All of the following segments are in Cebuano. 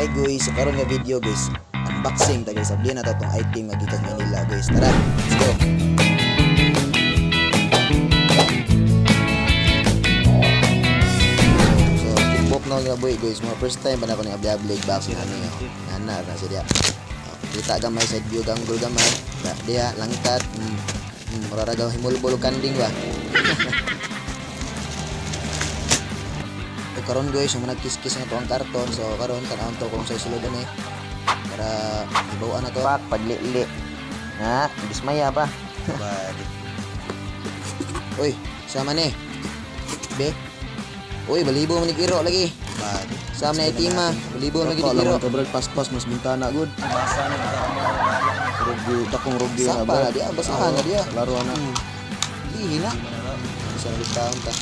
Hi guys, so karon nga video guys, unboxing ta guys. Ablihan na to tong item nga gikan Manila guys. Tara, let's go. So, kipop na nga boy guys, mga first time pa na ako ni abli-abli box na niyo. Nana na siya diya. Oh, kita gamay side view ganggol gamay. Da, diha langkat. Mura ra gaw himulbol og kanding ba. So, karon guys, yung nagkiskis na to ang karton. So karon tan-awon to kung sa sulod ani. Para ibawaan na to. Pak, paglili. Na, dismaya pa. Bali. Uy, sama ni. Be. Uy, balibo man ni iro lagi. Bad. Sama na itima, balibo man gid iro. Ka brad, paspas mas bintana gud. Rugi, dakong rugi na Sapa brad. na diya, basahan na diya. Laro na. Di na. Isa na taon ta.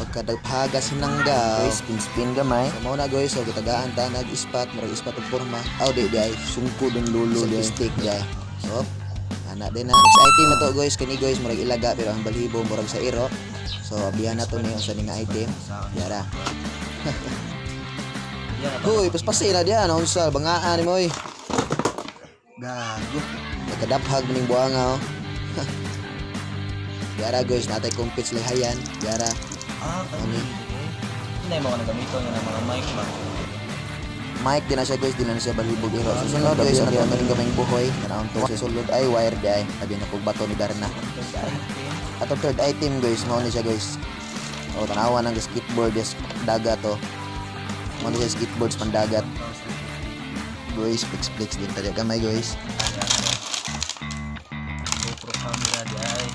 Pagkadagpagas hinanggaw. Guys, spin-spin gamay. So mao na guys, so gitagaan ta nag-ispat, murag ispat og porma. Aw di di ay Sungko din lulo selfie di. stick di ay. So, ana din na. Next item na to guys, kani guys murag ilaga pero ang balhibo murag sa iro. So abihan na to ni unsa ni nga item. Yara. Hoy, paspasi na diyan, unsa bangaan nimo oy. Gago. Nagkadaphag maning buanga oh. Yara guys, natay kumpits lihayan. Yara. Ah, Ano? kani. Hindi mo ka nagamito nga ng mga mic ba? Mic din na siya guys, di na siya balibog iro. Susunod guys, ano to kaning gamay buhoy. Tanawon to sa sulod ay wire di ay. Abi na kog bato ni Darna. Third item. Atong third item guys, mao ni siya guys. O tanawa ng skateboard yes, dagat to. Mao ni siya skateboards pandagat. Guys, flex flex din tayo gamay guys. GoPro camera di ay.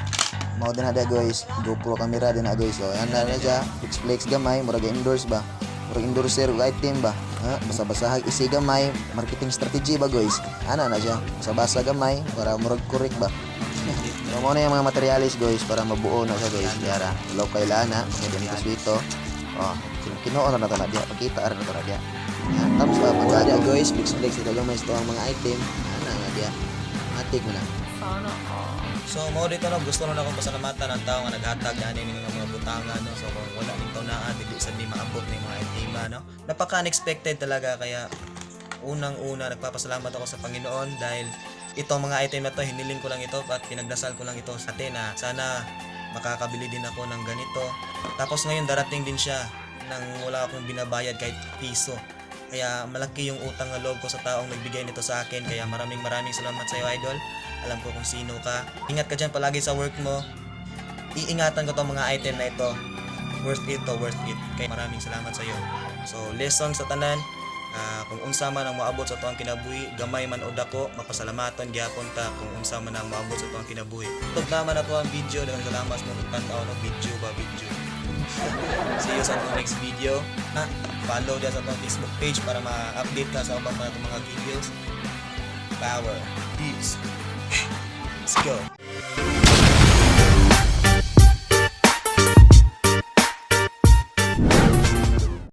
Mao din na dia guys, GoPro camera din na guys. So, ayan na na siya, flex flex gamay, murag endorse ba. Murag endorser og item ba. Ha, basa-basahag isi gamay, marketing strategy ba guys. Ana na siya, basa-basa gamay para murag correct ba. So, mao na yung mga materialis guys para mabuo na siya guys. Yara, low kay lana, mga dito dito. Oh, kinuon na to na diya, pakita ra na to na diya. Yan, thumbs up ang diya guys, flex flex ito gamay ito ang mga item. Ana nga diya. Matik mo na. So mao dito no, gusto na akong pasalamatan ang tao nga naghatag ani ning mga butanga no. So kung wala ning taw-naa dili sad ni maabot ning mga itima no. Napaka unexpected talaga, kaya unang-una nagpapasalamat ako sa Panginoon dahil itong mga item na to, hiniling ko lang ito at pinagdasal ko lang ito sa atin na sana makakabili din ako ng ganito. Tapos ngayon darating din siya nang wala akong binabayad kahit piso. Kaya malaki yung utang na loob ko sa taong nagbigay nito sa akin. Kaya maraming maraming salamat sa iyo, idol. Alam ko kung sino ka. Ingat ka dyan palagi sa work mo. Iingatan ko tong mga item na ito. Worth it to, worth it. Kaya maraming salamat sa iyo. So, lesson sa tanan. Kung unsa man ang moabot sa tuang kinabuhi, gamay man o dako, mapasalamatan gyapon ta kung unsa man ang moabot sa tuang kinabuhi. Tug naman na to ang video, daghang salamat sa mga tan-aw no, video ba video. See you sa atong next video. Ha? Follow dyan sa atong Facebook page para ma-update ka sa ubang mga videos. Power. Peace. Let's go.